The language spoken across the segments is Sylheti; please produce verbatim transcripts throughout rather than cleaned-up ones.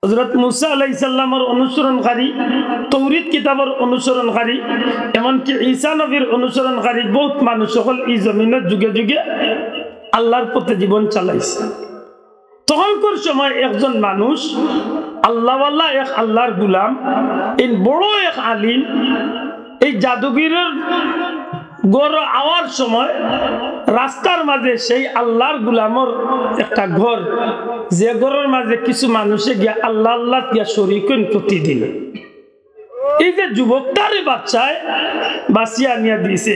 হযরত মুসা আলাইহিস সালামর অনুসরণকারী, তৌরিত কিতাবর অনুসরণকারী, এমনকি ঈসা নবীর অনুসরণকারী বউত মানুষ অকল ই জমিনর যুগে যুগে আল্লাহর পথে জীবন চালাইছে। তখনকার সময় একজন মানুষ, আল্লাহওয়ালা এক আল্লাহর গুলাম, এই বড় এক আলিম, এই জাদুগিরর ঘর আওয়ার সময় রাস্তার মাঝে সেই আল্লাহর গুলামর একটা ঘর, যে ঘরর মাঝে কিছু মানুষে গিয়া আল্লাহ আল্লাহ গিয়া শরিক অইন প্রতিদিন। এই যে যুবকটারে বাদশায় বাছিয়া আনিয়া দিছে,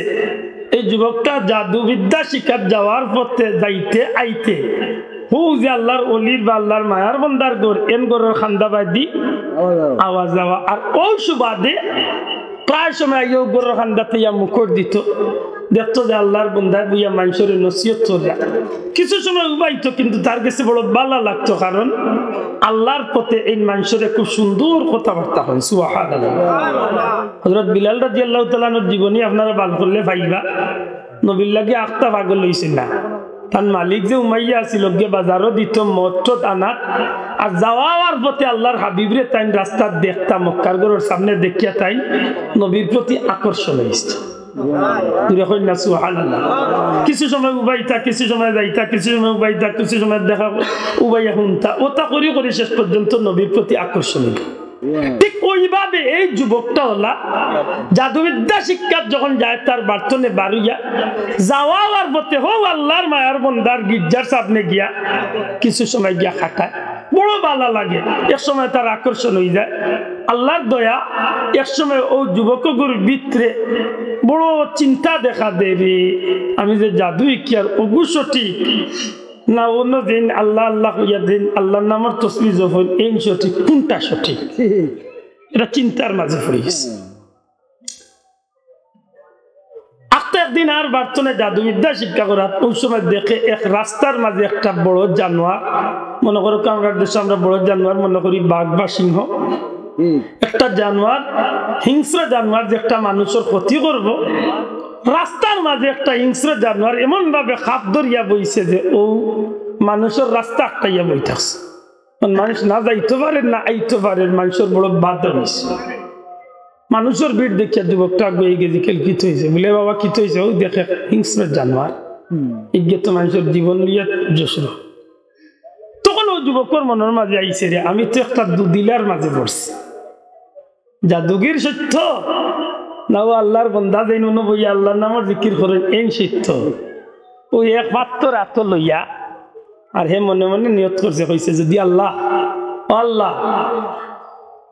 এই যুবকটা জাদুবিদ্যা শিখাত যাওয়ার পথে যাইতে আইতে হউ যে আল্লাহর অলির বা আল্লাহর মায়ার বন্দার ঘর, এন ঘরর কান্দা বায়দি আওয়াজ আওয়া। আর অউ সুবাদে প্রায় সময় আইয়া অউ ঘরর কান্দাত আইয়া মুখর দিত, দেখতো যে আল্লাহর বন্দায় বইয়া মানষরে নসিহত কররা। কিছু সময় উবাইতো, কিন্তু তার গেছে বড় ভালা লাগতো, কারণ আল্লাহর পথে এই মানষরে খুব সুন্দর কথাবার্তা কয়। সুবহানাল্লাহ। হযরত বিলাল রাদিয়াল্লাহু তাআলা আনহুর জীবনী আপনারা ভালা করলে পাইবা। নবীর লাগি আখতা পাগল অইছে না। তান মালিক যে উমাইয়া আছিল, অগে বাজারো দিত, মদ টদ আনাত, আর যাওয়ার পথে আল্লাহর হাবিবরে তাইন রাস্তাত দেখতা, মক্কার ঘরর সামনে দেখিয়া তাইন নবীর প্রতি আকর্ষণ অইছে। জুরে কইন না সুবহানাল্লাহ। কিছু সময় উবাইতা, কিছু সময় যাইতা, কিছু সময় উবাইতা, কিছু সময় দেখা, উবাইয়া হুনতা, অতা করি করি শেষ পর্যন্ত নবীর প্রতি আকর্ষণ অইল। ঠিক অউভাবে এই যুবকটা অলা জাদুবিদ্যা শিক্ষাত যখন যায়, তার বাড়ি থনে বারইয়া যাওয়ার পথে হউ আল্লাহর মায়ার বন্দার গির্জার সামনে গিয়া কিছু সময় গিয়া কাটায়, বড় ভালা লাগে। এক সময় তার আকর্ষণ অইযায়। আল্লাহর দয়া, এক সময় অউ যুবকগুর ভিতরে বড় চিন্তা দেখা দেয়, রে, আমি যে জাদু শিখিয়ার, অগু সঠিক না অন্য দিন আল্লাহ আল্লাহ কইয়া দিন আল্লাহর নামর তসবি জপইন, এইন সঠিক, কুনটা সঠিক? এটা চিন্তার মাঝে পড়ি গেছে। আখতা একদিন আর বাড়ি থনে জাদুবিদ্যা শিক্ষা করাত, অউ সময় দেখে এক রাস্তার মাঝে একটা বড় জানোয়ার, মনে করো আমরার দেশো আমরা বড় জানোয়ার মনে করি বাঘ বা সিংহ, একটা জানোয়ার, হিংস্র জানোয়ার যে একটা মানুষর ক্ষতি করব, রাস্তার মাঝে একটা হিংস্র জানোয়ার এমন ভাবে খাপ ধরিয়া বইছে যে অউ মানুষর রাস্তা আটকাইয়া বই থাকছে। মানুষ না যাইতো পারের, না আইতো পারের, মানুষর বড় বাধা অইছে। মানুষর ভিড় দেখিয়া যুবকটা আগুয়াই গেছে, কেল কিতা অইছে? বলে, "বাবা, কিতা অইছে?" "অউ দেখে হিংস্র জানোয়ার, ইগে তো মানুষর জীবন লইয়া জসর।" তখন অউ যুবকর মনর মাঝে আইছে, "রে, আমি তো একটা দুদিলার মাঝে পড়ছি।" জাদুগির সত্য, না অউ আল্লাহর বন্দা যেইন অনো বইয়া আল্লাহর নামর জিকির করের, এইন সত্য। অউ এক পাত্তর আতো লইয়া, আর হে মনে মনে নিয়ত করছে, কইছে, "যদি আল্লাহ, ও আল্লাহ,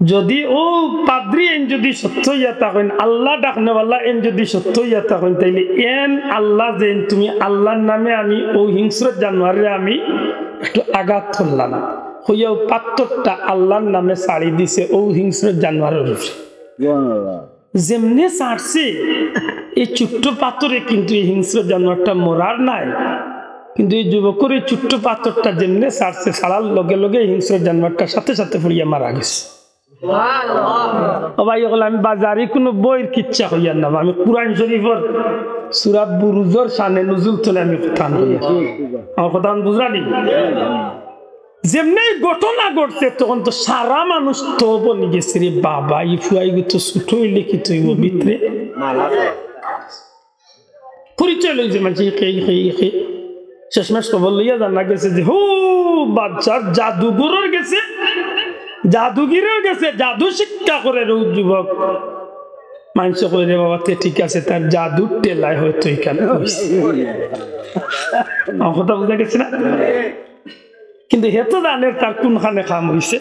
যদি অউ পাদ্রি এইন যদি সত্য অইয়া থাকইন, আল্লাহ ডাকনেওয়ালা এইন যদি সত্য অইয়া থাকইন, তাইলে এইন আল্লাহ যেইন তুমি আল্লাহর নামে আমি অউ হিংস্র জানোয়াররে আমি একটু আঘাত করলাম।" কইয়া অউ পাত্তরটা আল্লাহর নামে ছাড়ি দিছে অউ হিংস্র জানোয়ারর উপরে। যেমনে ছাড়ছে, এই ছোট্ট পাত্তরে কিন্তু এই হিংস্র জানোয়ারটা মরার নায়, কিন্তু এই যুবকর এই ছোট্ট পাত্তরটা যেমনে ছাড়ছে, ছাড়ার লগে লগে এই হিংস্র জানোয়ারটা সাথে সাথে পড়িয়া মারা গেছে। ও ভাই অকল, আমি বাজারি কুনু বইর কিচ্ছা কইয়ার না, আমি কুরআন শরীফর সূরা বুরুজর শানে নুজুল থনে আমি কথা কইয়ার। আমার কথা বুঝরা নি? যেমনে এই ঘটনা ঘটছে, তখন তো সারা মানুষ তো বনি গেছে, "রে বাবা, ই ফুয়াইগু তো ছোট অইলে কিতা অইবো ভিতরে।" পরিচয় লইছে মানষে, ইকে, ইকে, ইকে। শেষমেশ খবর লইয়া জানা গেছে যে, হউ, বাদশার জাদুঘরর গেছে, জাদুগিরর গেছে, জাদু শিক্ষা করের অউ যুবক। মানষে কয়, "রে বাবা, তে ঠিক আছে, তার জাদুর ঠেলায় হয়তো ইখান অইছে।" আমার কথা বুঝা গেছে না? কিন্তু হে তো জানের তার কুনখানে কাম অইছে।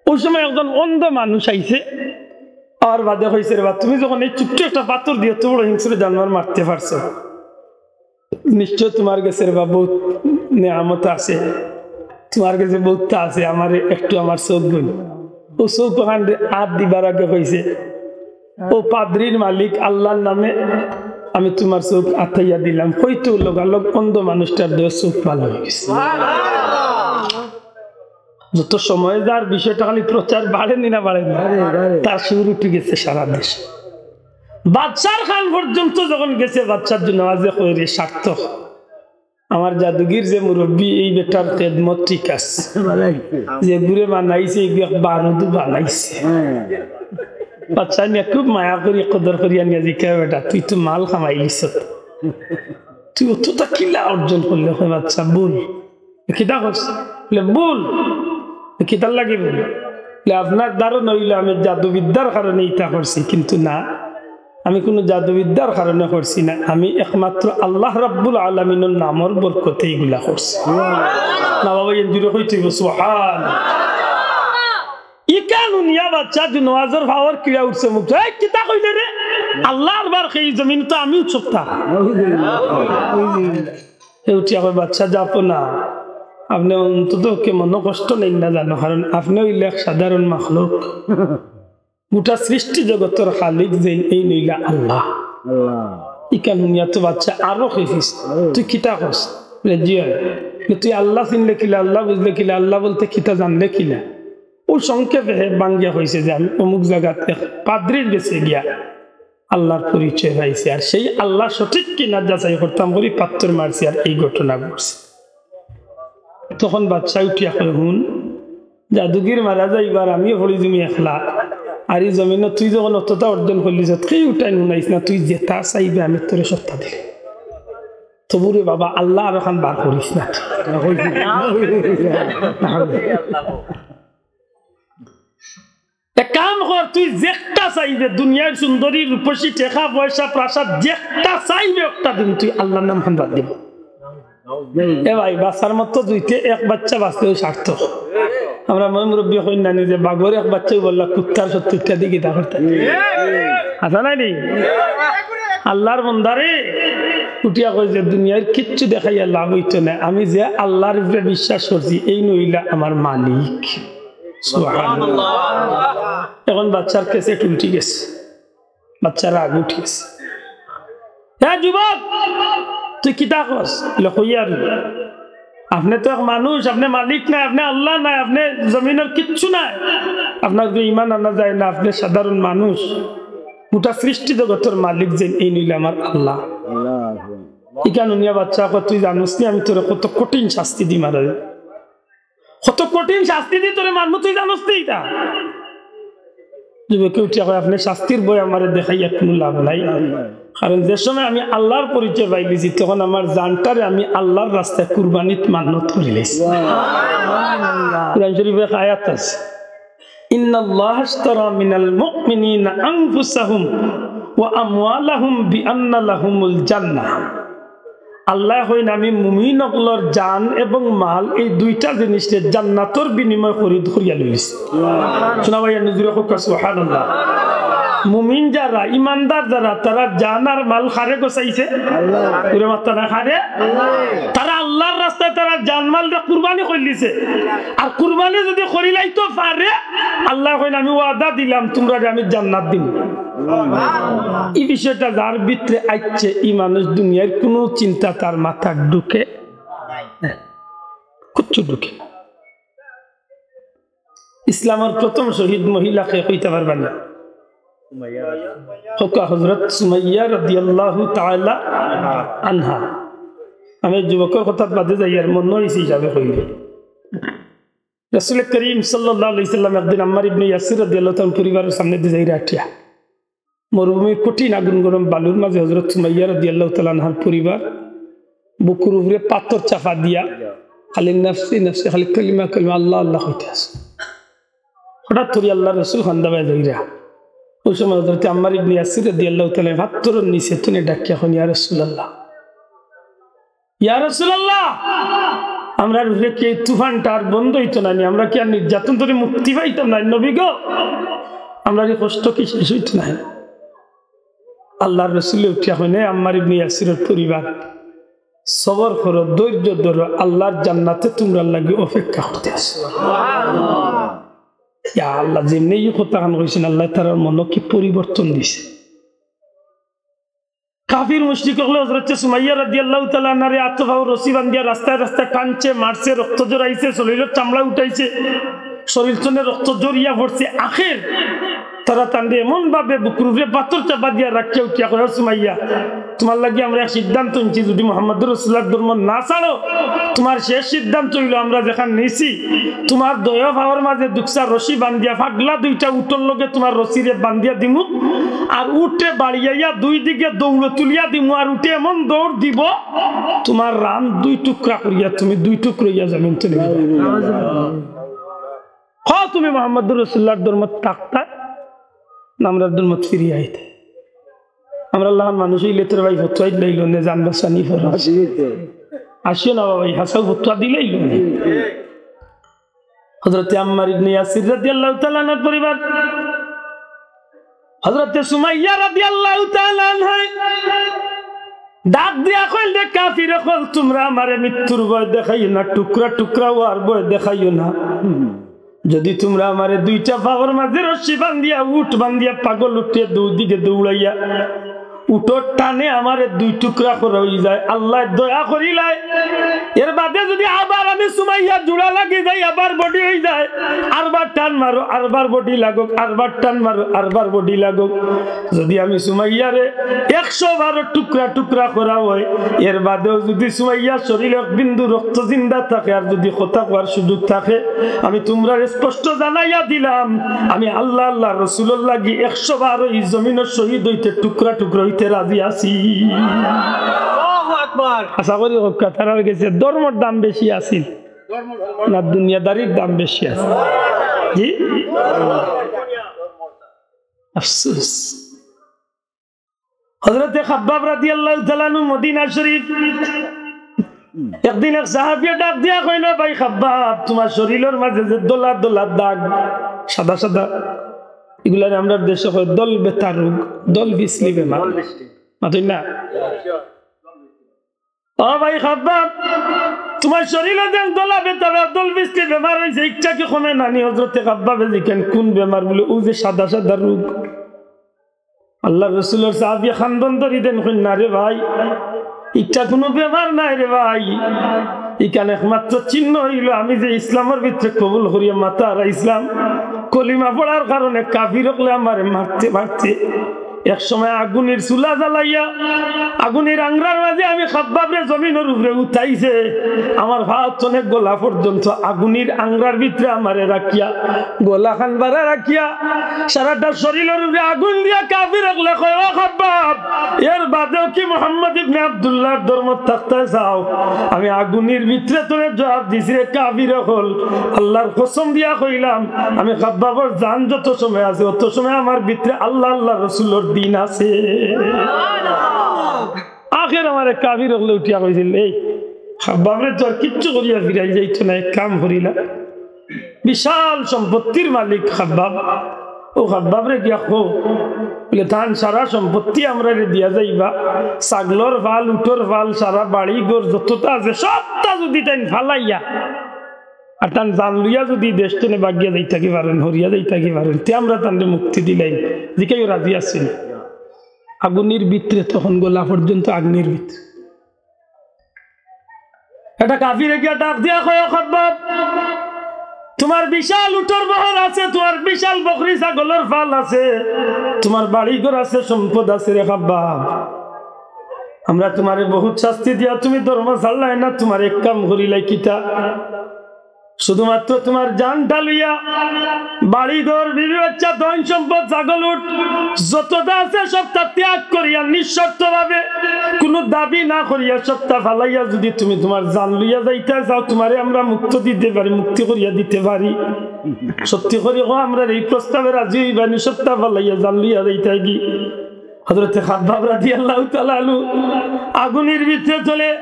অউ সময় একজন অন্ধ মানুষ আইছে, আর বাদে কইছে, "রে বা, তুমি যখন এই ছোট্ট একটা পাত্তর দিয়া অত বড় হিংস্র জানোয়ার মারতে পারছো, নিশ্চয় তুমার গেছে রে বা বউত নিয়ামত আছে, তুমার গেছে বউততা আছে, আমারে একটু আমার চউখ গুন।" অউ চউখ অখানরে আত দিবার আগে কইছে, "ও পাদ্রির মালিক আল্লাহর নামে আমি তুমার চউখ আতাইয়া দিলাম।" কইতেউ লগালগ অন্ধ মানুষটার দুইও চউখ ভালা অই গেছে। যত সময় যার বিষয়টা খালি প্রচার বাড়ে নি না বাড়ে না? বাড়ে, বাড়ে। তার সুর উঠি গেছে সারা দেশে। বাদশার কান পর্যন্ত যখন গেছে, বাদশার জন্য আওয়াজে কয়, "রে সার্থক, আমার জাদুগির যে মুরব্বি, এই বেটার খেদমত ঠিক আছে। যে গুরে বানাইছে, এই এক বারুদ বানাইছে। বাচ্চা নিয়া খুব মায়া করি, কদর করি আনিয়া জিকা, "বেটা, তুই তো মাল কামাইলিছ, তুই অতটা কিলা অর্জন করলে?" কয়, "বাচ্চা, ভুল।" "কিতা করছ?" বলে, "ভুল।" "কিতার লাগি ভুল?" বলে, "আপনার ধারণা অইলো আমি জাদুবিদ্যার কারণে ইতা করছি, কিন্তু না, আমি কুনু জাদুবিদ্যার কারণে করছি না, আমি একমাত্র আল্লাহ রাব্বুল আলামিনর নামর বরকতে ইগুলা করছি।" না বাবা, এন জুরে কইতে অইবো, সুবহান। ইখান হুনিয়া বাচ্চা জুনওয়াজর পাওর কিড়া উঠছে মুখ, "এই কিতা কইলে রে? আল্লাহর বার খেয়ে জমিন তো আমিও চোখতা।" এ উঠিয়া কয়, "বাচ্চা যাবো না, আপনে অন্তত কে মনো কষ্ট নেইন না জানো, কারণ আপনে অইলে এক সাধারণ মাখলুক।" গোটা সৃষ্টি জগতর খালিক যেইন, এইন অইলা আল্লাহ। আল্লাহ। ইখান হুনিয়া তো বাচ্চা আরো খেপিছে, "তুই কিতা কস?" বলে, "জি অয়।" বলে, "তুই আল্লাহ চিনলে কিলা, আল্লাহ বুঝলে কিলা, আল্লাহ বলতে কিতা জানলে কিলা?" অউ সংক্ষেপে হে ভাঙ্গিয়া কইছে যে, "আমি অমুক জাগাত এক পাদ্রির গেছে গিয়া আল্লাহর পরিচয় পাইছি, আর সেই আল্লাহ সঠিক কিনা যাচাই করতাম করি পাত্থর মারছি, আর এই ঘটনা ঘটছে।" তখন বাচ্চা উঠিয়া কয়, "হুন, জাদুগির মারা যাইবার, আমিও পড়ি যিমু একলা। আর ই জমিনো তুই যখন অতটা অর্জন করলিছ, কেউ উঠাই হুনাইস না, তুই যেতা চাইবে আমি তোরে সত্তা দিলে। তবু রে বাবা, আল্লাহ আরো খান বার করিস না।" এক কাম কর, তুই যেকটা চাইবে, দুনিয়ার সুন্দরী, রূপসী, টেকা, পয়সা, প্রাসাদ, যেকটা চাইবে, একটা দিন তুই আল্লাহর নাম খান বাদ দিবি। এ ভাই, বাঁচার মতো দুইতে এক বাচ্চা বাঁচলেও সার্থক। আমরা ময় মুরব্বী কইন না নি যে, "বাঘর এক বাচ্চাও বললা, কুত্তার সত্তরটা দিকে তা করতে।" হাছা নায় নি? আল্লাহর বন্দারে উঠিয়া কয় যে, "দুনিয়ার কিচ্ছু দেখাইয়া লাভ অইতো না, আমি যে আল্লাহর উপরে বিশ্বাস করছি, এইন অইলা আমার মালিক।" সুবহানাল্লাহ। এখন বাচ্চার cassette উল্টি গেছে, বাচ্চার রাগ উঠি গেছে। "হে যুবক, তুই কিতা কস?" বলে, "কইয়ার, আপনে তো এক মানুষ, আপনে মালিক নায়, আপনে আল্লাহ নায়, আপনে জমিনর কিচ্ছু নায়, আপনার উপরে ইমান আনা যায় না, আপনে সাধারণ মানুষ, গোটা সৃষ্টি জগতর মালিক যেইন, এইন অইলা আমার আল্লাহ।" আল্লাহ। ইখান হুনিয়া বাচ্চা কয়, "তুই জানোস নি আমি তোরে কত কঠিন শাস্তি দি মারাই?" কত কঠিন শাস্তি দি তোরে মারমু, তুই জানোস নি ইটা? যুবকে উঠিয়া কয়, "আপনে শাস্তির ভয় আমারে দেখাইয়া কুনু লাভ নাই, কারণ যে সময় আমি আল্লাহর পরিচয় পাইলিছি, তখন আমার জানটারে আমি আল্লাহর রাস্তায় কুরবানিত মান্নত করিলিছি।" কোরআন শরীফে এক আয়াত আছে, "ইন্নাল্লাহা আশতারা মিনাল মুমিনিনা আনফুসাহুম ওয়া আমওয়ালাহুম বিআন্না লাহুমুল জান্নাহ।" আল্লায় কইন, "আমি মুমিন অকলর জান এবং মাল, এই দুইটা জিনিসরে জান্নাতর বিনিময়ে খরিদ করিয়া লইছি।" শুনা ভাই, নিজরে কউক্কা সুবহানাল্লাহ। মুমিন যারা, ইমানদার যারা, তারা জান আর মাল কারে গছাইছে? আল্লাহ। পুরো মাত্তা না কারে? আল্লাহ। তারা আল্লাহর রাস্তায় তারা জান মালরে কুরবানি করিলিছে। আর কুরবানি যদি করিলাইতো পারে, আল্লায় কইন, "আমি ওয়াদা দিলাম, তুমরারে আমি জান্নাত দিমু।" ই বিষয়টা যার ভিতরে আইছে, ই মানুষ দুনিয়ার কুনু চিন্তা তার মাথাত ঢুকে না, কিচ্ছু ঢুকে না। ইসলামর প্রথম শহীদ মহিলা কে কইতা পারবা নি? কউক্কা হযরত সুমাইয়া রাদিয়াল্লাহু তাআলা আনহা। আমি যুবকর কথাত বাদে যাইয়ার, মনো অইছে হিসাবে কইলে। রাসূল করিম সাল্লাল্লাহু আলাইহি ওয়াসাল্লাম একদিন আম্মার ইবনে ইয়াসির রাদিয়াল্লাহু তাআলা আনহুর পরিবারর সামনেদি যাইরা আটিয়া। মরুভূমির কঠিন আগুন গরম বালুর মাঝে হযরত সুমাইয়া রাদিয়াল্লাহু তাআলা আনহার পরিবার বুকুর উপরে পাথর চাপা দিয়া খালি নাফসি নাফসি, খালি কলিমা কলিমা, আল্লাহ আল্লাহ কইতা আছে। হঠাৎ করি আল্লাহর রাসূল কান্দা বায় যাইরা। অউ সময় হযরত আম্মার ইবনে ইয়াসির রাদিয়াল্লাহু তাআলা আনহু পাথরর নিচে থনে ডাকিয়া কইন, "ইয়া রাসূলুল্লাহ, ইয়া রাসূলুল্লাহ, আমরার উপরে কি এই তুফানটা আর বন্ধ অইতো না নি? আমরা কি আর নির্যাতন থনে মুক্তি পাইতাম না, নবী গো? আমরার ই কষ্ট কি শেষ অইতো না?" আল্লাহর রাসূলে উঠিয়া কইন, "এ আম্মার ইবনে ইয়াসিরর পরিবার, সবর করো, ধৈর্য ধরো, আল্লাহর জান্নাতে তুমরার লাগি অপেক্ষা করতে আছে।" ইয়া আল্লাহ, যেমনে ই কথাখান কইছইন, আল্লায় তারার মনো কি পরিবর্তন দিছে। কাফির মুশরিক অকলে হযরতে সুমাইয়া রাদিয়াল্লাহু তাআলা আনহারে আতো পাও রশি বান্ধিয়া রাস্তায় রাস্তায় টানছে, মারছে, রক্ত ঝরাইছে, শরীলর চামড়া উঠাইছে, শরীল থনে রক্ত ঝরিয়া পড়ছে। আখের তারা তানরে এমন ভাবে বুকুর উপরে পাথর চাপা দিয়া রাখিয়া উঠিয়া কয়, "ও সুমাইয়া, তুমার লাগি আমরা এক সিদ্ধান্ত নিছি, যুদি মুহাম্মদুর রাসুলুল্লাহর ধর্ম না ছাড়ো, তুমার শেষ সিদ্ধান্ত অইলো আমরা যেখান নিছি, তুমার দুইও পাওর মাঝে দুকছা রশি বান্ধিয়া পাগলা দুইটা উটর লগে তুমার রশিরে বান্ধিয়া দিমু, আর উটে বাড়িয়াইয়া দুই দিকে দৌড় তুলিয়া দিমু, আর উটে এমন দৌড় দিব, তুমার রান দুই টুকরা করিয়া তুমি দুই টুকরা অইয়া জমিন তলে।" হ, তুমি মুহাম্মদুর রাসুলুল্লাহর ধর্মত থাকতায়, না আমরার ধর্মত ফিরিয়া আইতায়? আমরার লাখান মানুষ অইলে তোর ভাই ফতুয়া দিলাইলো নে, জান বাঁচানি ফরজ। আসিও না বাবা, এই হাছাউ ফতুয়া দিলাইলো নে। হযরতে আম্মার ইবনে ইয়াসির রাদিয়াল্লাহু তাআলা আনহুর পরিবার, হযরতে সুমাইয়া রাদিয়াল্লাহু তাআলা আনহা ডাক দিয়া কইল, "রে কাফির অকল, তুমরা আমারে মৃত্যুর ভয় দেখাইও না, টুকরা টুকরা অওয়ার ভয় দেখাইও না। যুদি তুমরা আমারে দুইটা পাওর মাঝে রশি বান্ধিয়া, উট বান্ধিয়া, পাগল উটে দুই দিকে দৌড়াইয়া, উটর টানে আমারে দুই টুকরা করা অইযায়, আল্লায় দয়া করিলায়। এর বাদে যুদি আবার আমি সুমাইয়া জুড়া লাগি যাই, আবার বডি অইযায়, আরবার টান মারো, আরবার বডি লাগউক, আরবার টান মারো, আরবার বডি লাগউক। যুদি আমি সুমাইয়ারে একশো বারো টুকরা টুকরা করা অয়, এর বাদেও যুদি সুমাইয়ার শরীরো এক বিন্দু রক্ত জিন্দা থাকে, আর যুদি কথা কওয়ার সুযোগ থাকে, আমি তুমরারে স্পষ্ট জানাইয়া দিলাম, আমি আল্লাহ, আল্লাহর রসুলর লাগি একশো বারো ই জমিনো শহীদ অইতে, টুকরা টুকরা অইতে রাজি আছি।" আল্লাহু আকবার। আশা করি কউক্কা, তারার গেছে ধর্মর দাম বেশি আছিল না দুনিয়াদারির দাম বেশি আছিল? জি, আফসোস। হযরতে খাব্বাব রাদিয়াল্লাহু তাআলা আনহু মদিনা শরীফ, একদিন এক সাহাবিয়ে ডাক দিয়া কইলো, "ভাই খাব্বাব, তুমার শরীরর মাঝে যে ধলা ধলা দাগ, সাদা সাদা, ইগুলারে আমরার দেশো কয় দল বেতা রোগ, দল বিছলি বেমার।" মাতইন না? "ও ভাই খাব্বাব, তুমার শরীরো যে ধলা বেতা, দল বিছলি বেমার অইছে, ইটা কি কমে না নি?" হযরতে খাব্বাবে জিকাইন, "কুন বেমার?" বুলে, "অউ যে সাদা সাদা রোগ।" আল্লাহর রসুলর সাহাবিয়ে কান্দন ধরি দেন, কইন, "না রে ভাই, ইটা কুনু বেমার নায় রে ভাই, ইখান একমাত্র চিহ্ন অইলো আমি যে ইসলামর ভিতরে কবুল করিয়া মাথা হারাইছলাম, কলিমা পড়ার কারণে কাফির অকলে আমারে মারতে মারতে এক সময় আগুনির চুলা জ্বালাইয়া আগুনির আংরার মাঝে আমি খাব্বাবরে জমিনর উপরে উঠাইছে, আমার পাও তনে গলা পর্যন্ত আগুনির আংরার ভিতরে আমারে রাখিয়া, গলাখান বারা রাখিয়া, সারাটা শরীরর উপরে আগুন দিয়া কাফির অকলে কয়, 'ও খাব্বাব, এর বাদেও কি মুহাম্মদ ইবনে আব্দুল্লাহর ধর্মত থাকতায় চাও?' আমি আগুনির ভিতরে তনে জবাব দিছি, রে কাফির অকল, আল্লাহর কসম দিয়া কইলাম, আমি খাব্বাবর জান যত সময় আছে, অত সময় আমার ভিতরে আল্লাহ, আল্লাহর রসুলর দ্বীন আছে। আখের আমারে কাফির অকলে উঠিয়া কইছিল, "এই খাব্বাবরে তো আর কিচ্ছু করিয়া ফিরাই যাইতো না, এক কাম করিলা।" বিশাল সম্পত্তির মালিক খাব্বাব। "অউ খাব্বাবরে গিয়া কও, বুলে, 'তান সারা সম্পত্তি আমরারে দিয়া যাইবা, ছাগলর ফাল, উটর ফাল, সারা বাড়ি ঘর যততা আছে, সবতা যুদি তাইন ফালাইয়া, আর তান জান লইয়া যুদি দেশ তনে বাগিয়া যাইতাকি পারেন, হরিয়া যাইতাকি পারেন, তে আমরা তানরে মুক্তি দিলাইমু।'" জিকাইও রাজি আছইন। আগুনির ভিতরে তখন গলা পর্যন্ত আগুনির ভিতরে। এটা কাফিরে গিয়া ডাক দিয়া কয়, "ও খাব্বাব, তুমার বিশাল উটর বহর আছে, তুমার বিশাল বকরি ছাগলর ফাল আছে, তুমার বাড়ি ঘর আছে, সম্পদ আছে রে খাব্বাব। আমরা তুমারে বহুত শাস্তি দিয়া তুমি ধর্ম ছাড়লায় না, তুমার এক কাম করিলাই কিতা?" শুধুমাত্র তুমার জানটা লইয়া, বাড়ি ঘর, বিবি বাচ্চা, ধন সম্পদ, ছাগল উট, যতটা আছে সবটা ত্যাগ করিয়া নিঃশর্তভাবে কুনু দাবি না করিয়া সবটা ফালাইয়া যুদি তুমি তুমার জান লইয়া যাইতায় চাও, তুমারে আমরা মুক্ত দিতে পারি, মুক্তি করিয়া দিতে পারি। সত্যি করি কও, আমরার এই প্রস্তাবে রাজি অইবায়নি, সবটা ফালাইয়া জান লইয়া যাইতায়গি? হযরতে খাব্বাব রাদিয়াল্লাহু তাআলা আনহু আগুনির ভিতরে তলে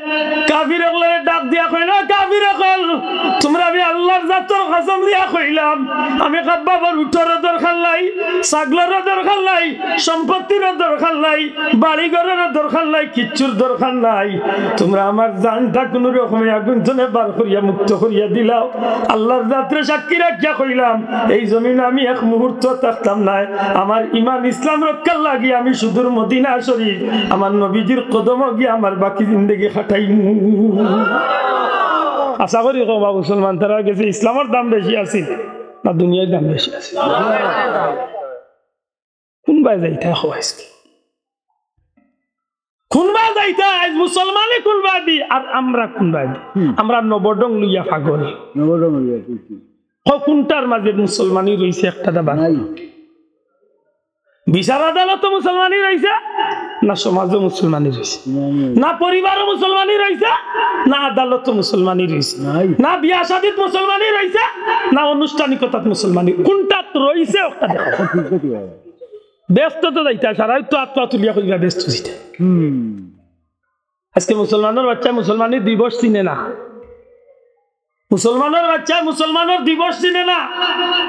কাফির অকলরে ডাক দিয়া কইলা, "কাফির অকল, তুমরারে আমি আল্লাহর জাতর কসম দিয়া কইলাম, আমি খাব্বাবর উটরও দরকার নাই, ছাগলরও দরকার নাই, সম্পত্তিরও দরকার নাই, বাড়ি ঘররও দরকার নাই, কিচ্ছুর দরকার নাই। তুমরা আমার জানটা কুনু রকমে আগুন তনে বার করিয়া মুক্ত করিয়া দিলাও। আল্লাহর জাতরে সাক্ষী রাখিয়া কইলাম, এই জমিনো আমি এক মুহূর্ত থাকতাম নায়। আমার ইমান ইসলাম রক্ষার লাগি আমি সুদূর মদিনা শরীফ আমার নবীজির কদমো গিয়া আমার বাকি জিন্দেগি কাটাইমু।" আশা করি কওবা মুসলমান, তারার গেছে ইসলামর দাম বেশি আছিল না দুনিয়ার দাম বেশি আছিল? কুনবায় যাইতা কও আইজকে? কুনবায় যাইতা আইজ? মুসলমানে কুনবায়দি আর আমরা কুনবায়দি? হুম। আমরা নবঢং লইয়া পাগল। নবঢং লইয়া, ঠিক, ঠিক। কও কুনটার মাঝে মুসলমানি রইছে একটা দাবা? নাই। বিচার আদালতো মুসলমানি রইছে, না সমাজো মুসলমানি রইছে, নাই, নাই। না পরিবারো মুসলমানি রইছে, না আদালতো মুসলমানি রইছে, নাই। না বিয়া শাদিত মুসলমানি রইছে, না আনুষ্ঠানিকতাত মুসলমানি। কুনটাত রইছে ওটা দেখো। ঠিক, ঠিক, ঠিক। বেহেস্তো তো যাইতা, সারাই তো আত্মা তুলিয়া কইবা বেহেস্তো যাইতা। হুম। আজকে মুসলমানর বাচ্চায় মুসলমানি দিবস চিনে না। মুসলমানর বাচ্চায় মুসলমানর দিবস চিনে না।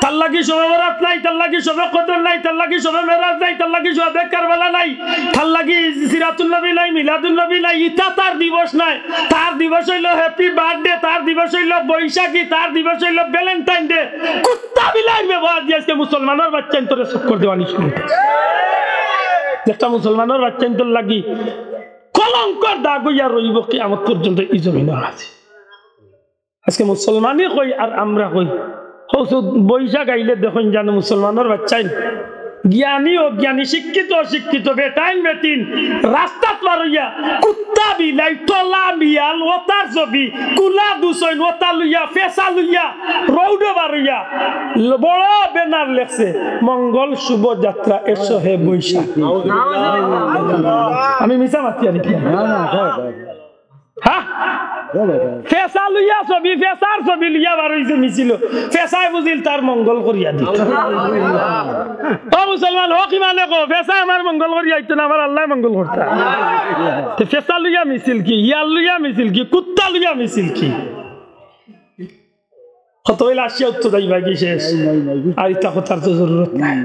তার লাগি শবে বরাত নাই, তার লাগি শবে কদর নাই, তার লাগি শবে মেরাজ নাই, তার লাগি শবে কারবালা নাই, তার লাগি সিরাতুন নবী নাই, মিলাদুন নবী নাই। ইতা তার দিবস নাই। তার দিবস অইলো হ্যাপি বার্থডে, তার দিবস অইলো বৈশাখী, তার দিবস অইলো ভ্যালেন্টাইন ডে। কুত্তা বিলাইর ব্যবহার দিয়া আজকে মুসলমানর বাচ্চাইন্তরে চক্কর দেওয়ানি শুরু করছে। একটা মুসলমানর বাচ্চাইন্তর লাগি কলঙ্কর দাগ অইয়া রইবো কিয়ামত পর্যন্ত ই জমিনর মাঝে। আজকে মুসলমানি কই আর আমরা কই। হৌসু বৈশাখ আইলে দেখইন জানো মুসলমানর বাচ্চাইন, জ্ঞানী অজ্ঞানী, শিক্ষিত অশিক্ষিত, বেটাইন বেটিন, রাস্তাত বার অইয়া কুত্তা বিলাই, টলা বিয়াল, ওতার ছবি, কুলা দুসইন, ওতা লইয়া, ফেসা লইয়া, রৌডো বার অইয়া, ল-, বড় ব্যানার লেখছে, "মঙ্গল শুভ যাত্রা, এসো হে বৈশাখ।" আমি মিছা মাতিয়ার নি? না, না, হয়, হয়। হ্যাঁ? ফেসা লইয়া ছবি, ফেসার ছবি লইয়া বার অইছে মিছিল। ফেসায় বুঝিল তার মঙ্গল করিয়া দিত। ও মুসলমান, হক ইমানে কও, ফেসায় আমার মঙ্গল করিয়া আইতো না, আমার আল্লায় মঙ্গল করতা। তে ফেসা লইয়া মিছিল কি, ইয়াল লইয়া মিছিল কি, কুত্তা লইয়া মিছিল কি? কত অইলে আসিয়া উত্তর যাইবা কি শেষ? নাই, নাই, নাই। আর ইতা কথার তো জরুরত নাই।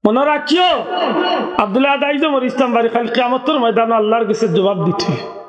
মনো রাখিও, আব্দুল্লাহ আদাইজমর ইসলাম বাড়ি খালি কিয়ামতর ময়দানো আল্লার গেছে জবাব দিতে।